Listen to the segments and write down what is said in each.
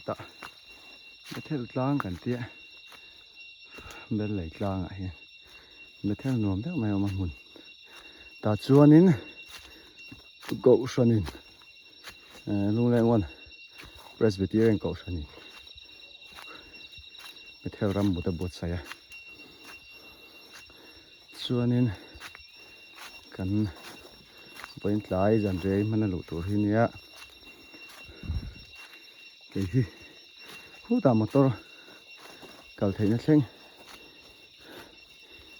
Tah Bethel tlang kan tia bel lei tlangah hian Bethel nuam deuh mai a awm a hmun tah chuanin Kohhranin Lungleng Presbyterian Kohhranin Bethel ram but a buatsaih a chuanin kan vawiin tlai zan rei hman a luh tur hi nia kei hi khutah motor kal theihna thleng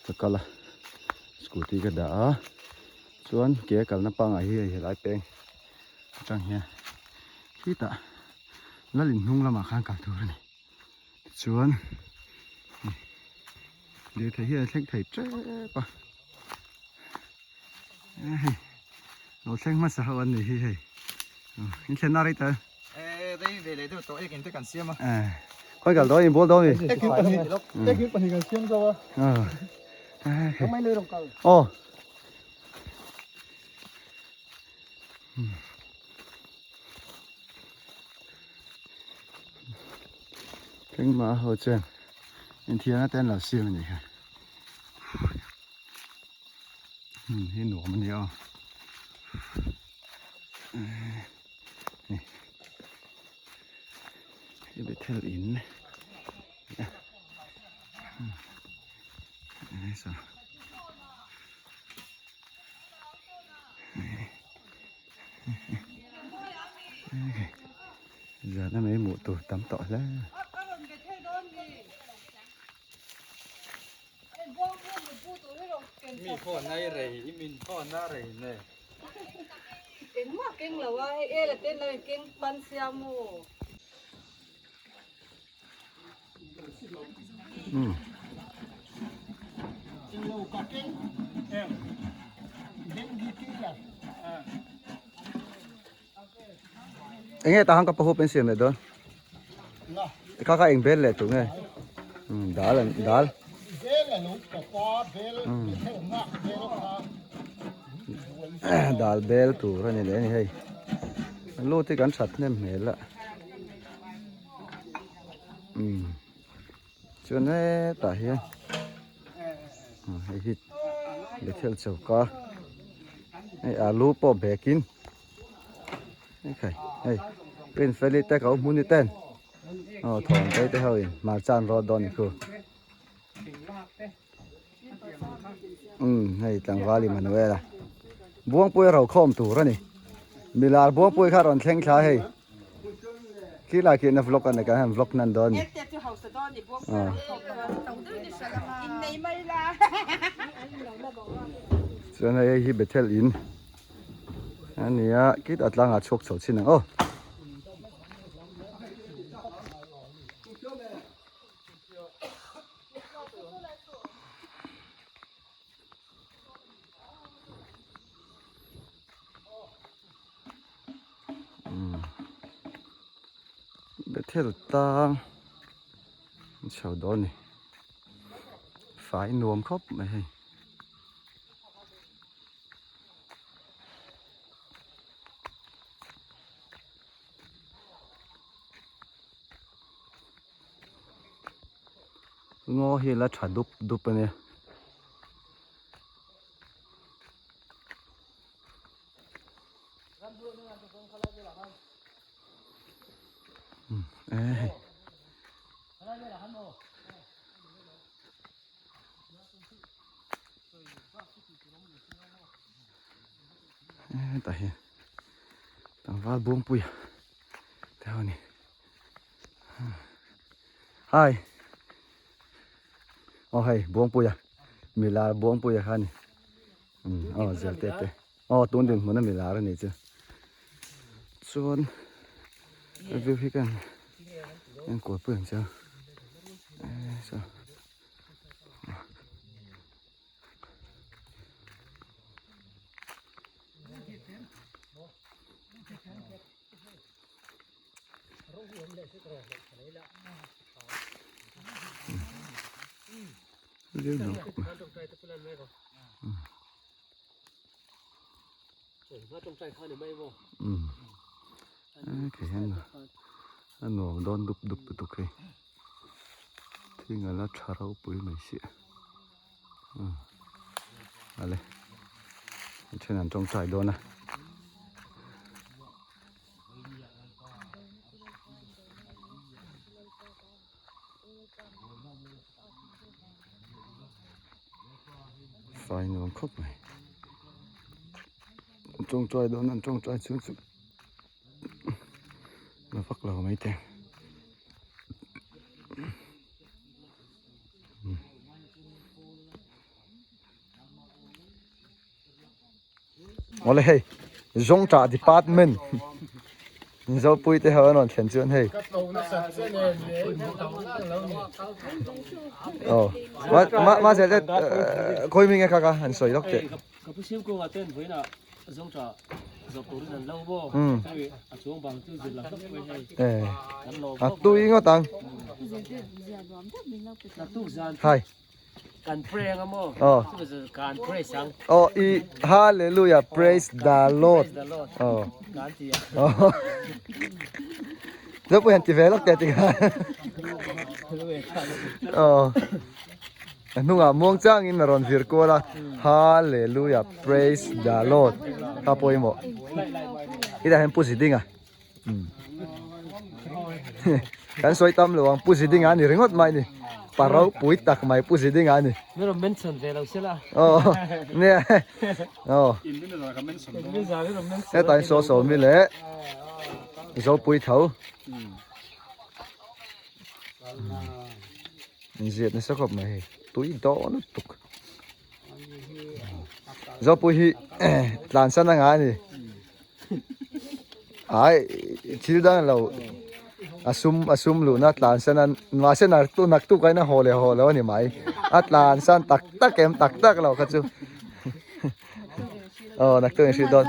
ka kal a scooty ka dah a chuan ke a kalna pangngai hi hei helai peng atang hian khitah lal in hnung lamah khan kal tur a ni tichuan lirthei hi a thleng thei tep a hei lo thleng hmasa ho an ni hi hei in thlenna rei ta rei ve leh deuh tawh ekin te kan siam a khawi kal dawn in bawl dawn mi ekin pahnih ekin pahnih kan siam zo a mai le rawng kal aw Engmah ho chuan inthiarna te an lo siam a nih kha hmun hi nuam a ni aw hei Bethel in Zan a mei hmuh tur tam tawh hle. Mi pawh nai rei i min pawh na rei ne. Engmah keng lo a hei e la ten lo in keng pan sia maw. Enge tah han ka pahu pen siam leh dawn kha kha eng bel leh tur nge dal an dal dal bel tur a ni leh a ni hei lut hi kan that hnem hmel a. Chuan hetah hian hei hi Bethel choka hei alu pawh bag in hei hei Rinfeli te ka hmu ni ten aw thawntei te ho in hmarcha an rawt dawn ni khu umm hei tlangval Emmanuel-a Buangpui a rokhawm tur a ni milar Buangpui kha a rawn thleng thla hei. Khi lai khi na vlog a ni kan han vlog nan dawn ni. Chuan hei hi Bethel in a ni a khitah tlangah chhuak chho chin ang aw. Bethel tang an chho dawn a ni fai nuam khawp mai hei. Ngaw hi la tha dup dup a nia. Hetah hian tlangval Buangpuia te ho a ni hi aw hei Buangpuia milar Buangpuia kha a ni. Umm aw zel te te aw tun dinhmun a mi lar a ni chu chuan view hi kan en kual pui ang che a view nuam khawp mai. Khi hian a nuam dawn dup dup lutuk hei thing a la tha ropui mai sia ale a then an tawngtai dawn a. Fai nuam khawp mai. An tawngtai dawn an tawngtai chhung chu la vak lo mai te. Awle hei Zawngṭah department Zopui te ho an rawn thlen chuan hei aw ma ma zel te khawi mi nge kha ka han sawi lawk teh. Ka pu Siam Kunga ten vawiinah Zawngṭah zawh turin an lo maw hei a chuang bang chu zir lam hlawk mai hei kan lawm A tui ngawt ang. Naktuk zan Hai. Kan pray anga maw? Aw. Chu chu kan pray sang. Aw i hallelujah praise the Lord. Praise the Lord. Aw. Kan ti a. Aw. Zo pui han ti ve lawk teh ti kha. Aw. A hnungah muang changin a rawn vir kual a. Hallelujah praise the Lord. Kha pawimawh. Hetah hian Pu Zidinga. Kan sawi tam lo ang Pu Zidinga a ni ringawt mai ni. Pa ropui tak mai Pu Zidinga a ni. Min rawn mention ve lo sela. Aw nia aw. Hetah hian saw sawmi leh Zopui tho. Inziat nasa khawp mai hei tui dawn lutuk. Zopui hi tlansan anga a ni. Ai thil dang lo a sum a sum luhna tlan san a mahse nak naktuk ain a haw leh haw lo a ni mai a tlan san tak tak em tak tak lo kha chu aw naktuk in hrilh dawn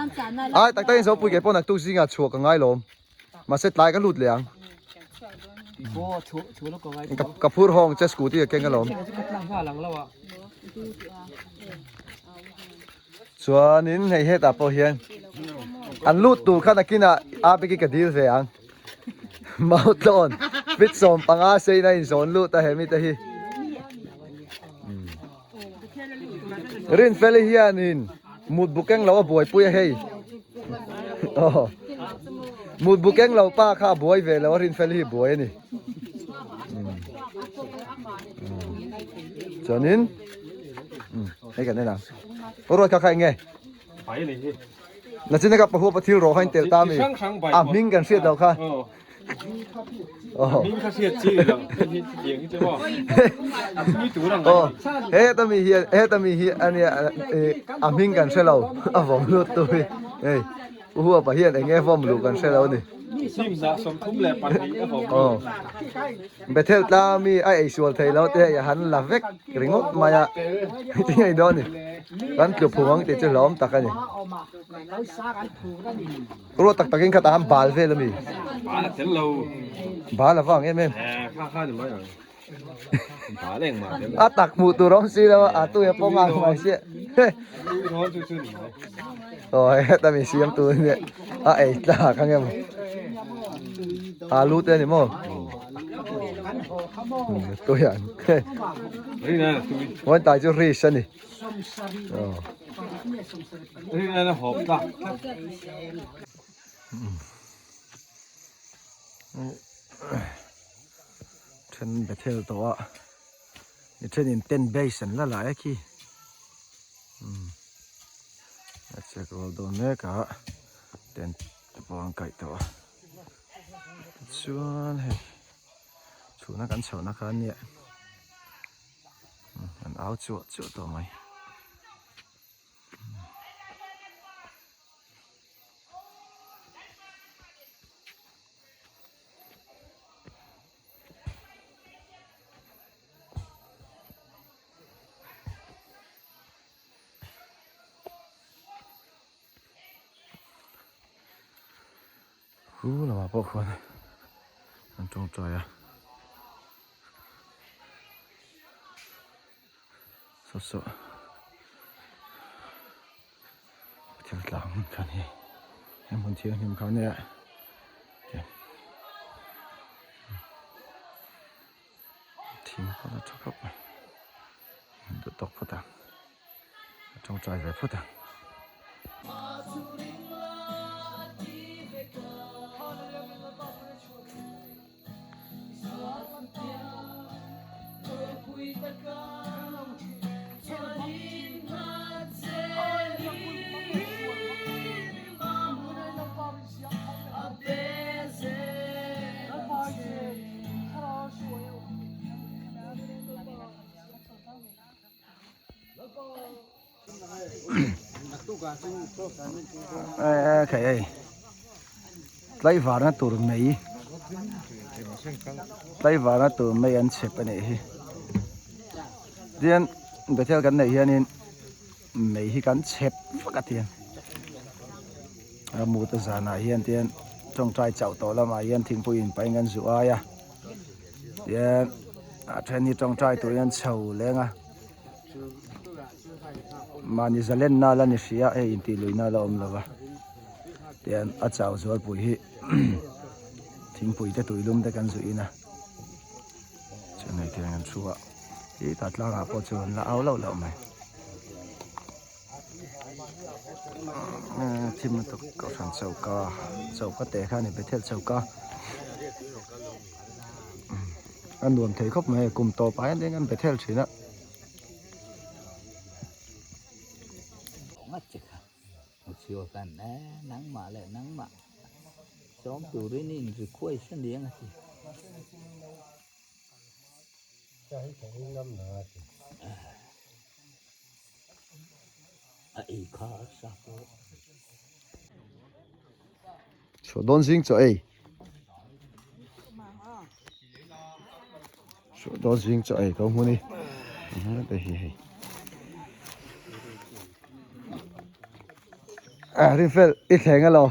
ai tak tak in zopui ke pawh naktuk zingah chhuah ka ngai lawm mahse tlai ka lut leh ang ka phur hawng che scooty ka keng alawm. Chuanin hei hetah pawh hian an lut tur kha nakinah Abiki ka dil ve ang. Mautlawn fit 15 sein a inzawn lut a he mite hi. Rinfeli hianin mut bu keng lo a buaipui a hei. Aw. Mut bu keng lo pa kha a buai ve lo a Rinfeli hi buai a ni. Chuanin hei kan en ang. Ruat kha kha eng nge? Bai ni hi. Nachin ka pahu pa thil rawh kha in tel ta mi. A hming kan hriat lo kha. Oh. Hming kha hriat chi lo. Hi tiang hi chu maw. Mi tur ang. Oh. He ta mi hi he ta mi hi ania a hming kan hre lo. A vawm lut tu hi. Hei. Uhu pa hian enge vawm lu kan hre lo ni. Sim za 32 a vawm. Oh. Bethel tlang mi a ei sual thei lo te hei a han la vek ringawt mai a ti ngei dawn a ni kan tlu phung ang tih chu hlawm tak a ni ruat tak takin khatah han bal vel a mi Bal a tel lo bal a vang em em kha kha ni mai ang bal engmah tel lo a tak hmuh tur awm si lo a a tu a pawm ang mai sia aw heta mi siam tur ania a ei tlak ang em alu te ani maw tui ang one tai chu rish ani aw then bethel tawh a Ni thenin tent base an la lai a khi a chek rual dawn mek a tent te pawh an kaih tawh a tichuan hei chhuna kan chhohna kha ania an au chuah chuah tawh mai. Hu lamah pawh khuan an tawngtai a saw saw thil tlang hmun khan hi he hmun thianghlim khan nia. Thing pawh a tha khawp mai an duh tawk phawt ang a tawngtai ve phawt ang. Khai hei tlaivarna tur mai tlaivarna tur mai an chhep a nih hi tian bethel kan neih hianin mei hi kan chhep vak a tiang a mut a zanah hian tian tawngtai chauh tawh lamah hian thingpui in paih in kan zu ai a tian a then hi tawngtai tur hian chho leng a mahni zalenna la ni hria hei intih luihna la awm lo va tian a chau zualpui hi thingpui te tuilum te kan zu in a chuan hei tiang an thu a. Ih tah tlangah pawh chu an la au loh loh mai thim lutuk kohhran choka choka te kha a ni bethel choka a nuam thei khawp mai kum tawp ah hian eng an bethel thin a. Chhuah dawn zing chaw ei chhuah dawn zing chaw ei ka hmun i hei hei a rinfel i thleng alo.